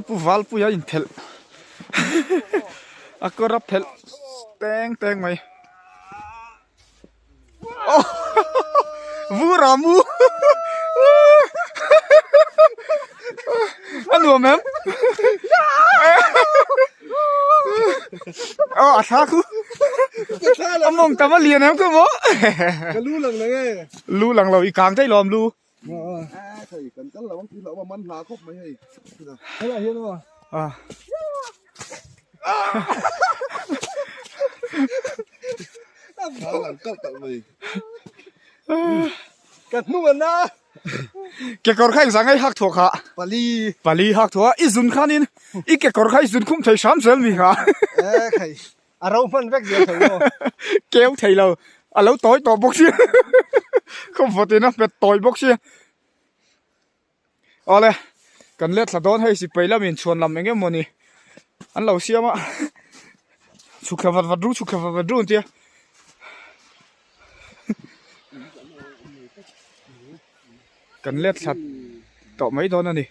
Pu Valpuia inphelh a kawr a phelh teng teng mai. Vu Ramu a nuam em? Aw a thla khu a mawng tam a lian em khu maw? Ka lu lang nang e. Lu lang lo i kang daih lawm lu. Hei kan kal lo ang tih hlauh a man hna khawp mai hei. Helai hian aw. Ah. Lang kalh kalh mai. Ka hnung an a. Kekawr kha engzah ngai hak thuah kha? Pali. Pali hak thuah i zun khanin i kekawr kha i zun khum thei hram zel mi kha. Eh khai. A ro hman vek zel thei maw? Keu thei lo. A lo tawi tawh bawk sia. Khawmvawt in a hmet tawi bawk sia. Awle, kan let thla dawn hei sipai lamin chhuan lam eng emaw ni an lo siam a. Chhuk thla vat vat ru, chhuk thla vat vat ru an tia. Kan let thla tawh mai dawn a ni.